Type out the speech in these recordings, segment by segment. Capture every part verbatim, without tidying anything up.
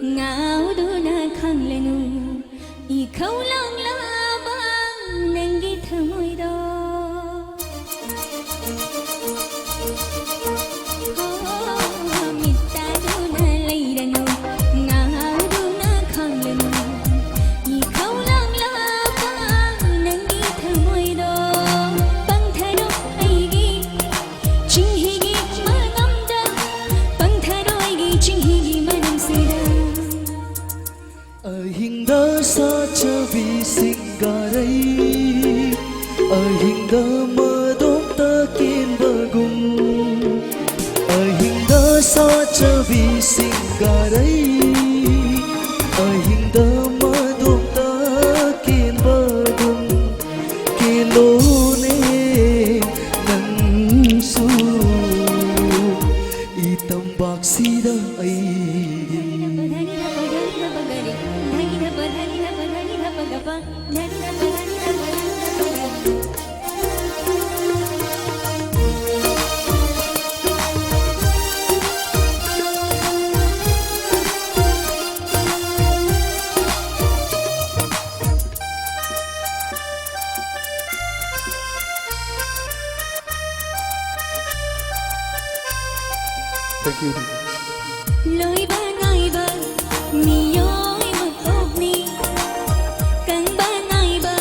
ꯉꯥꯎꯗꯨꯅ ꯈꯪꯂꯅꯨ, ꯏꯈꯧ ꯂꯥꯡꯂꯕ ꯅꯪꯒꯤ ꯊꯃꯣꯏꯗꯣ꯫ ꯍꯣ, ꯃꯤꯠ ꯇꯥꯗꯨꯅ ꯂꯩꯔꯅꯨ, ꯉꯥꯎꯗꯨꯅ ꯈꯪꯂꯅꯨ, ꯏꯈꯧ ꯂꯥꯡꯂꯕ ꯅꯪꯒꯤ ꯊꯃꯣꯏꯗꯣ꯫ ꯄꯪꯊꯔꯣ ꯑꯩꯒꯤ ꯆꯤꯡꯍꯤꯒꯤ ꯃꯅꯝꯗ, ꯄꯪꯊꯔꯣ ꯑꯩꯒꯤ ꯆꯤꯡꯍꯤꯒꯤ ꯃꯅꯝꯁꯤꯗ꯫ ꯑꯍꯤꯡꯗ ꯁꯥꯠꯆꯕꯤ ꯁꯤꯡꯒꯥꯔꯩ, ꯑꯍꯤꯡꯗ ꯃꯗꯣꯝꯇ ꯀꯦꯟꯕꯒꯨꯝ, ꯑꯍꯤꯡꯗ ꯁꯥꯠꯆꯕꯤ ꯁꯤꯡꯒꯥꯔꯩ, ꯑꯍꯤꯡꯗ ꯃꯗꯣꯝꯇ ꯀꯦꯟꯕꯒꯨꯝ, ꯀꯦꯜꯂꯣꯅꯦ ꯅꯪꯁꯨ ꯏ ꯇꯝꯄꯥꯛꯁꯤꯗ ꯑꯩꯒꯤ꯫ Thank you. ꯂꯣꯏꯕ ꯅꯥꯏꯕ ꯃꯤꯑꯣꯏ ꯃꯄꯣꯛꯅꯤ, ꯀꯪꯕ ꯅꯥꯏꯕ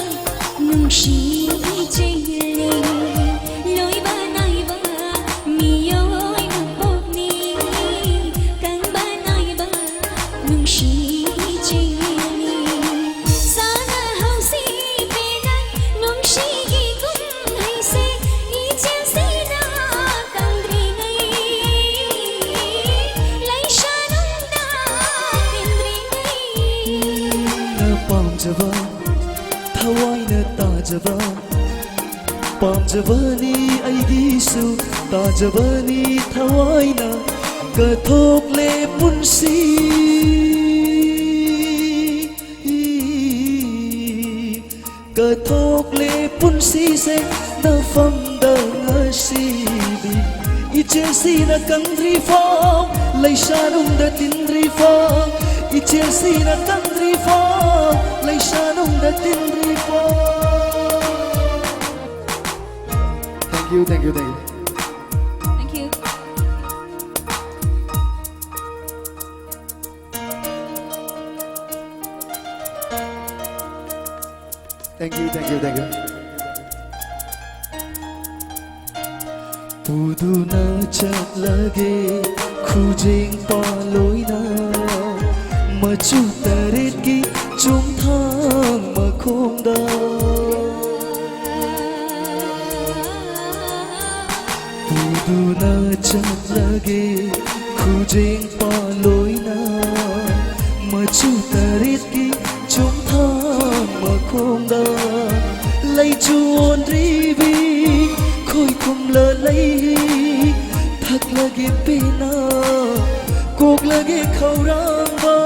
ꯅꯨꯡꯁꯤ ꯏꯆꯦꯜꯅꯤ꯫ ꯂꯣꯏꯕ ꯅꯥꯏꯕ ꯃꯤꯑꯣꯏ ꯃꯄꯣꯛꯅꯤ, ꯀꯪꯕ ꯅꯥꯏꯕ ꯅꯨꯡꯁꯤ ꯏꯆꯦꯜꯅꯤ꯫ ꯁꯥꯟꯅꯍꯧꯁꯤ ꯄꯦꯟꯅ ꯅꯨꯡꯁꯤꯒꯤ ꯀꯨꯝꯍꯩꯁꯦ, ꯏꯆꯦꯜꯁꯤꯅ ꯀꯪꯗ꯭ꯔꯤꯉꯩ, ꯂꯩꯁꯥꯅꯨꯡꯗ ꯇꯤꯟꯗ꯭ꯔꯤꯉꯩ꯫ ꯅꯪꯅ ꯄꯥꯝꯖꯕ, ꯊꯋꯥꯏꯅ ꯇꯥꯖꯕ, ꯄꯥꯝꯖꯕꯅꯤ ꯑꯩꯒꯤꯁꯨ ꯇꯥꯖꯕꯅꯤ ꯊꯋꯥꯏꯅ꯫ ꯀꯠꯊꯣꯛꯂꯦ ꯄꯨꯟꯁꯤ, ꯀꯠꯊꯣꯛꯂꯦ ꯄꯨꯟꯁꯤꯁꯦ ꯅꯐꯝꯗ ꯉꯁꯤꯗꯤ꯫ ꯏꯆꯦꯜꯁꯤꯅ ꯀꯪꯗ꯭ꯔꯤ ꯐꯥꯎ, ꯂꯩꯁꯥꯅꯨꯡꯗ ꯇꯤꯟꯗ꯭ꯔꯤ ꯐꯥꯎ, ꯏꯆꯦꯜꯁꯤꯅ ꯀꯪꯗ꯭ꯔꯤꯐꯥꯎ, ꯂꯩꯁꯥꯅꯨꯡꯗ ꯇꯤꯟꯗ꯭ꯔꯤꯐꯥꯎ꯫ Thank you, thank you, thank you. Thank you. Thank you, thank you, thank you. ꯄꯨꯗꯨꯅ ꯆꯠꯂꯒꯦ ꯈꯨꯖꯦꯡ ꯄꯥꯂꯣꯏꯅ ꯃꯆꯨ ꯇꯔꯦꯠꯀꯤ ꯆꯨꯝꯊꯥꯡ ꯃꯈꯣꯡꯗ꯫ ꯄꯨꯗꯨꯅ ꯆꯠꯂꯒꯦ ꯈꯨꯖꯦꯡ ꯄꯥꯂꯣꯏꯅ ꯃꯆꯨ ꯇꯔꯦꯠꯀꯤ ꯆꯨꯝꯊꯥꯡ ꯃꯈꯣꯡꯗ꯫ ꯂꯩꯆꯨ ꯑꯣꯟꯗ꯭ꯔꯤꯕꯤ ꯈꯣꯏ ꯈꯨꯝꯂ ꯂꯩ ꯊꯛꯂꯒꯦ ꯄꯦꯟꯅ ꯀꯣꯛꯂꯒꯦ ꯈꯧꯔꯥꯡꯕ꯫